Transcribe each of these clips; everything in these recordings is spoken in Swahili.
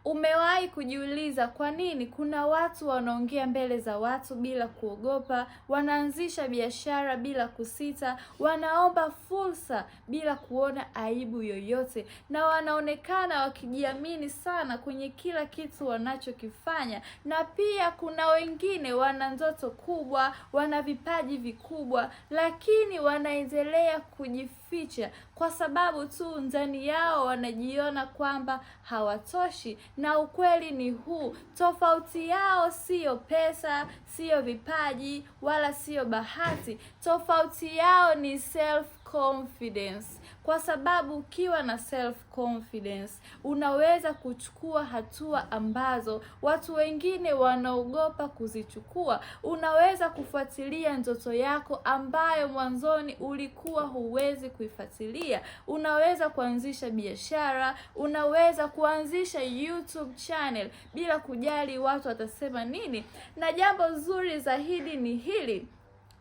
Umewahi kujiuliza kwa nini kuna watu wanaongea mbele za watu bila kuogopa, wanaanzisha biashara bila kusita, wanaomba fursa bila kuona aibu yoyote, na wanaonekana wakijiamini sana kwenye kila kitu wanachokifanya? Na pia kuna wengine wana ndoto kubwa, wana vipaji vikubwa, lakini wanaendelea kujificha kwa sababu tu ndani yao wanajiona kwamba hawatoshi. Na ukweli ni huu, tofauti yao siyo pesa, siyo vipaji, wala siyo bahati. Tofauti yao ni self confidence. Kwa sababu ukiwa na self confidence unaweza kuchukua hatua ambazo watu wengine wanaogopa kuzichukua. Unaweza kufuatilia ndoto yako ambayo mwanzoni ulikuwa huwezi kuifuatilia. Unaweza kuanzisha biashara, unaweza kuanzisha YouTube channel bila kujali watu watasema nini. Na jambo zuri zaidi ni hili: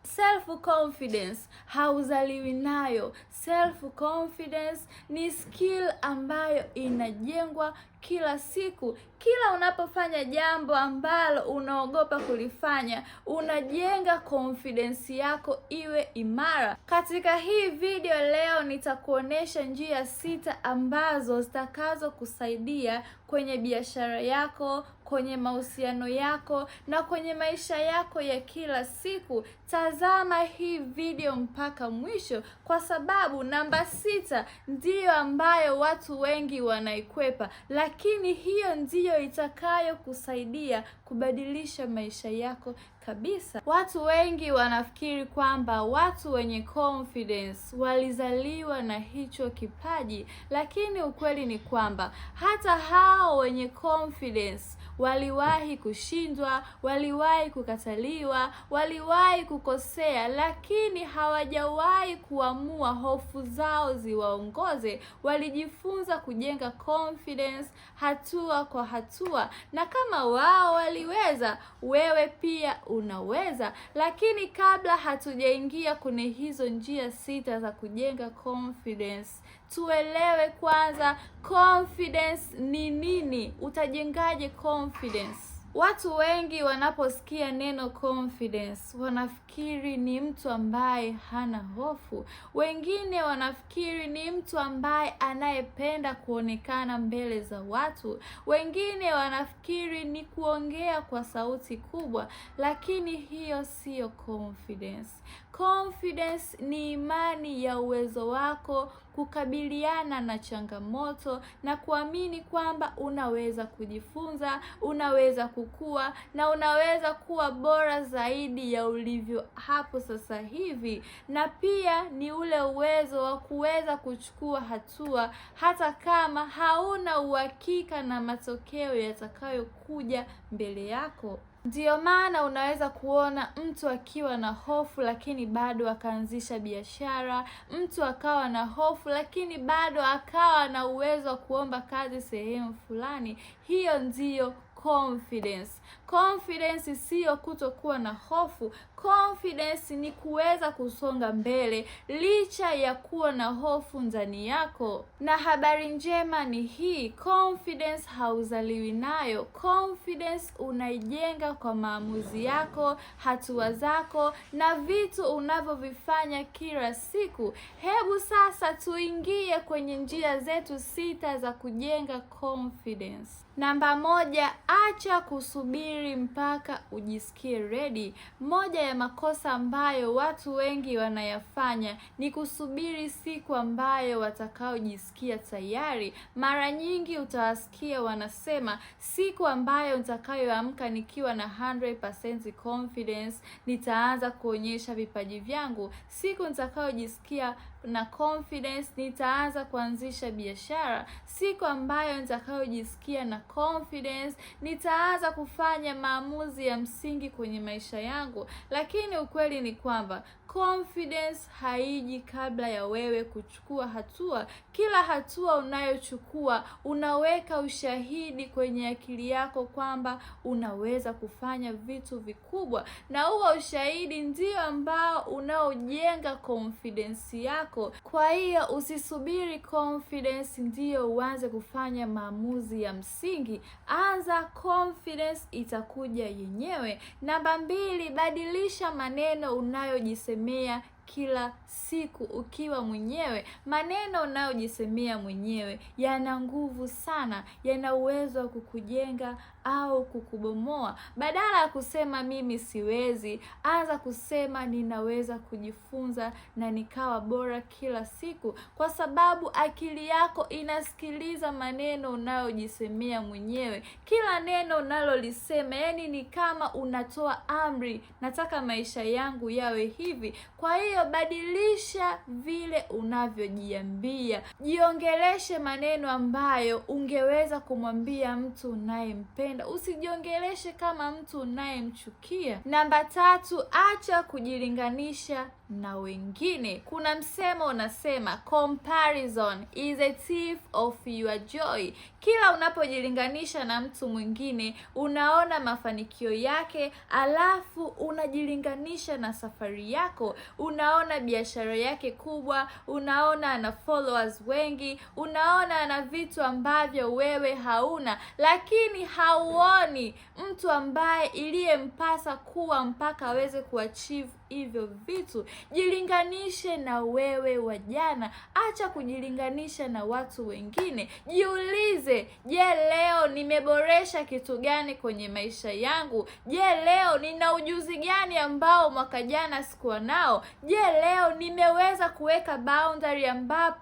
self confidence hauzaliwi nayo. Self confidence ni skill ambayo inajengwa kila siku. Kila unapofanya jambo ambalo unaogopa kulifanya, unajenga confidence yako iwe imara. Katika hii video leo nitakuonesha njia 6 ambazo zitakazo kusaidia kwenye biashara yako, kwenye mahusiano yako na kwenye maisha yako ya kila siku. Tazama hii video mpaka mwisho kwa sababu namba 6 ndiyo ambayo watu wengi wanaikwepa, lakini hiyo ndiyo itakayo kusaidia kubadilisha maisha yako kabisa. Watu wengi wanafikiri kwamba watu wenye confidence walizaliwa na hicho kipaji, lakini ukweli ni kwamba hata hao wenye confidence waliwahi kushindwa, waliwahi kukataliwa, waliwahi kukosea, lakini hawajawahi kuamua hofu zao ziwaongoze. Walijifunza kujenga confidence hatua kwa hatua, na kama wao waliweza, wewe pia unaweza. Lakini kabla hatujaingia kwenye hizo njia 6 za kujenga confidence, tuelewe kwanza confidence ni nini? Utajengaje confidence? Watu wengi wanaposikia neno confidence wanafikiri ni mtu ambaye hana hofu. Wengine wanafikiri ni mtu ambaye anayependa kuonekana mbele za watu. Wengine wanafikiri ni kuongea kwa sauti kubwa, lakini hiyo siyo confidence. Confidence ni imani ya uwezo wako kukabiliana na changamoto na kuamini kwamba unaweza kujifunza, unaweza kukua na unaweza kuwa bora zaidi ya ulivyo hapo sasa hivi. Na pia ni ule uwezo wa kuweza kuchukua hatua hata kama hauna uhakika na matokeo yatakayokuja mbele yako. Ndiyo maana unaweza kuona mtu akiwa na hofu lakini bado akaanzisha biashara, mtu akawa na hofu lakini bado akawa na uwezo wa kuomba kazi sehemu fulani. Hiyo ndiyo confidence. Confidence siyo kutokuwa na hofu. Confidence ni kuweza kusonga mbele licha ya kuwa na hofu ndani yako. Na habari njema ni hii, confidence hauzaliwi nayo. Confidence unaijenga kwa maamuzi yako, hatua zako na vitu unavyovifanya kila siku. Hebu sasa tuingie kwenye njia zetu 6 za kujenga confidence. Namba 1, acha kusubiri mpaka ujisikie ready. Moja ya makosa ambayo watu wengi wanayafanya ni kusubiri siku ambayo watakaojisikia tayari. Mara nyingi utawasikia wanasema, siku ambayo nitakayoamka nikiwa na 100% confidence nitaanza kuonyesha vipaji vyangu. Siku nitakayojisikia na confidence nitaanza kuanzisha biashara. Siku ambayo nitakayojisikia na confidence nitaanza kufanya maamuzi ya msingi kwenye maisha yangu. Lakini ukweli ni kwamba Confidence haiji kabla ya wewe kuchukua hatua. Kila hatua unayochukua unaweka ushahidi kwenye akili yako kwamba unaweza kufanya vitu vikubwa, na huo ushahidi ndio ambao unaojenga confidence yako. Kwa hiyo usisubiri confidence ndiyo uanze kufanya maamuzi ya msingi. Anza, confidence itakuja yenyewe. Namba 2, badilisha maneno unayojisemea kila siku ukiwa mwenyewe. Maneno unayojisemea mwenyewe yana nguvu sana, yana uwezo wa kukujenga au kukubomoa. Badala ya kusema mimi siwezi, anza kusema ninaweza kujifunza na nikawa bora kila siku, kwa sababu akili yako inasikiliza maneno unayojisemea mwenyewe. Kila neno unalolisema, yani ni kama unatoa amri, nataka maisha yangu yawe hivi. Kwa hiyo badilisha vile unavyojiambia. Jiongeleshe maneno ambayo ungeweza kumwambia mtu unayempenda. Usijiongeleshe kama mtu unayemchukia. Namba 3, acha kujilinganisha na wengine. Kuna msemo unasema comparison is a thief of your joy. Kila unapojilinganisha na mtu mwingine, unaona mafanikio yake, alafu unajilinganisha na safari yako. Unaona biashara yake kubwa, unaona ana followers wengi, unaona ana vitu ambavyo wewe hauna, lakini hauoni mtu ambaye iliyempasa kuwa mpaka aweze kuachieve hivyo vitu. Jilinganishe na wewe wa jana, acha kujilinganisha na watu wengine. Jiulize, je, leo nimeboresha kitu gani kwenye maisha yangu? Je, leo nina ujuzi gani ambao mwaka jana sikuwa nao? Je, leo nimeweza kuweka boundary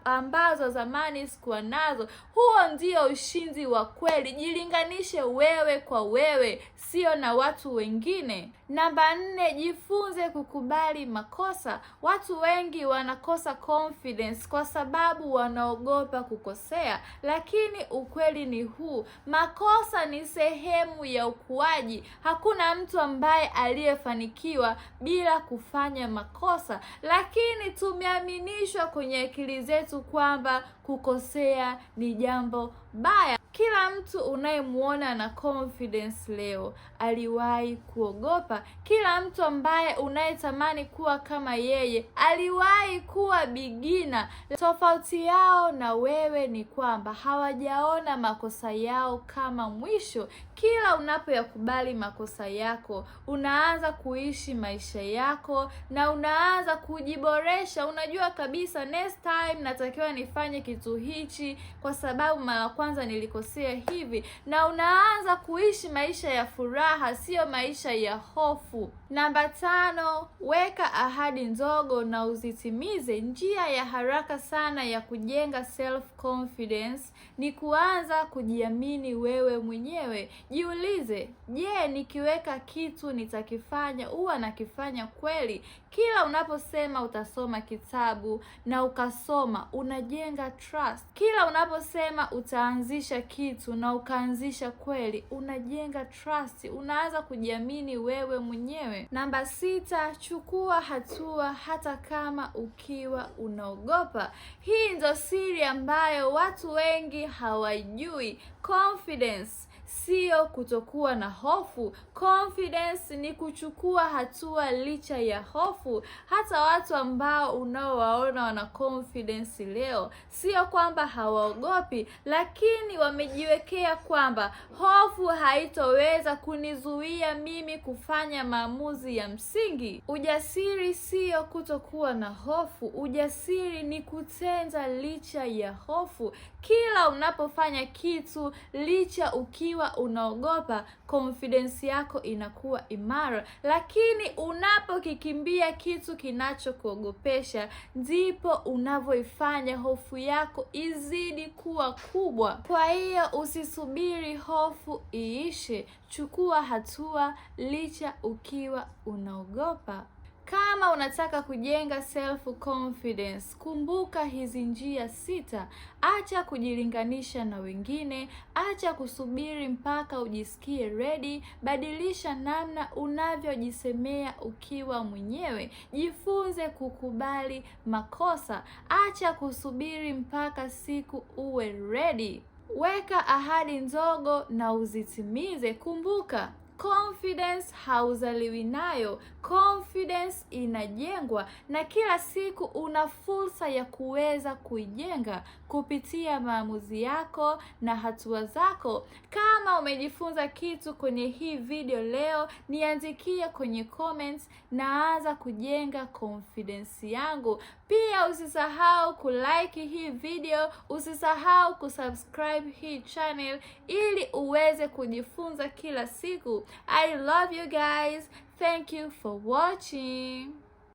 ambazo zamani sikuwa nazo? Huo ndio ushindi wa kweli. Jilinganishe wewe kwa wewe, sio na watu wengine. Namba 4, jifunze kukubali makosa. Watu wengi wanakosa confidence kwa sababu wanaogopa kukosea, lakini ukweli ni huu: makosa ni sehemu ya ukuaji. Hakuna mtu ambaye aliyefanikiwa bila kufanya makosa, lakini tumeaminishwa kwenye akili zetu kwamba kukosea ni jambo baya. Kila mtu unayemuona na confidence leo aliwahi kuogopa. Kila mtu ambaye unayetamani kuwa kama yeye aliwahi kuwa beginner. Tofauti yao na wewe ni kwamba hawajaona makosa yao kama mwisho. Kila unapoyakubali makosa yako, unaanza kuishi maisha yako na unaanza kujiboresha. Unajua kabisa next time natakiwa nifanye kitu hichi kwa sababu mara kwanza nilikosea hivi, na unaanza kuishi maisha ya furaha, sio maisha ya hofu. Namba 5, weka ahadi ndogo na uzitimize. Njia ya haraka sana ya kujenga self confidence ni kuanza kujiamini wewe mwenyewe. Jiulize, je, nikiweka kitu nitakifanya? Huwa nakifanya kweli? Kila unaposema utasoma kitabu na ukasoma, unajenga trust. Kila unaposema utaanzisha kitu na ukaanzisha kweli, unajenga trust. Unaanza kujiamini wewe mwenyewe. Namba 6, chukua hatua hata kama ukiwa unaogopa. Hii ndo siri ambayo watu wengi hawajui. Confidence sio kutokuwa na hofu. Confidence ni kuchukua hatua licha ya hofu. Hata watu ambao unaowaona wana confidence leo, sio kwamba hawaogopi, lakini wamejiwekea kwamba hofu haitoweza kunizuia mimi kufanya maamuzi ya msingi. Ujasiri sio kutokuwa na hofu. Ujasiri ni kutenda licha ya hofu. Kila unapofanya kitu licha ukiwa unaogopa, confidence yako inakuwa imara. Lakini unapokikimbia kitu kinachokuogopesha, ndipo unavyoifanya hofu yako izidi kuwa kubwa. Kwa hiyo usisubiri hofu iishe, chukua hatua licha ukiwa unaogopa. Kama unataka kujenga self confidence, kumbuka hizi njia 6. Acha kujilinganisha na wengine, acha kusubiri mpaka ujisikie ready, badilisha namna unavyojisemea ukiwa mwenyewe, jifunze kukubali makosa, acha kusubiri mpaka siku uwe ready. Weka ahadi ndogo na uzitimize. Kumbuka, confidence hauzaliwi nayo, confidence inajengwa, na kila siku una fursa ya kuweza kuijenga kupitia maamuzi yako na hatua zako. Kama umejifunza kitu kwenye hii video leo, niandikie kwenye comments, naanza kujenga confidence yangu. Pia usisahau kulike hii video, usisahau kusubscribe hii channel ili uweze kujifunza kila siku. I love you guys. Thank you for watching.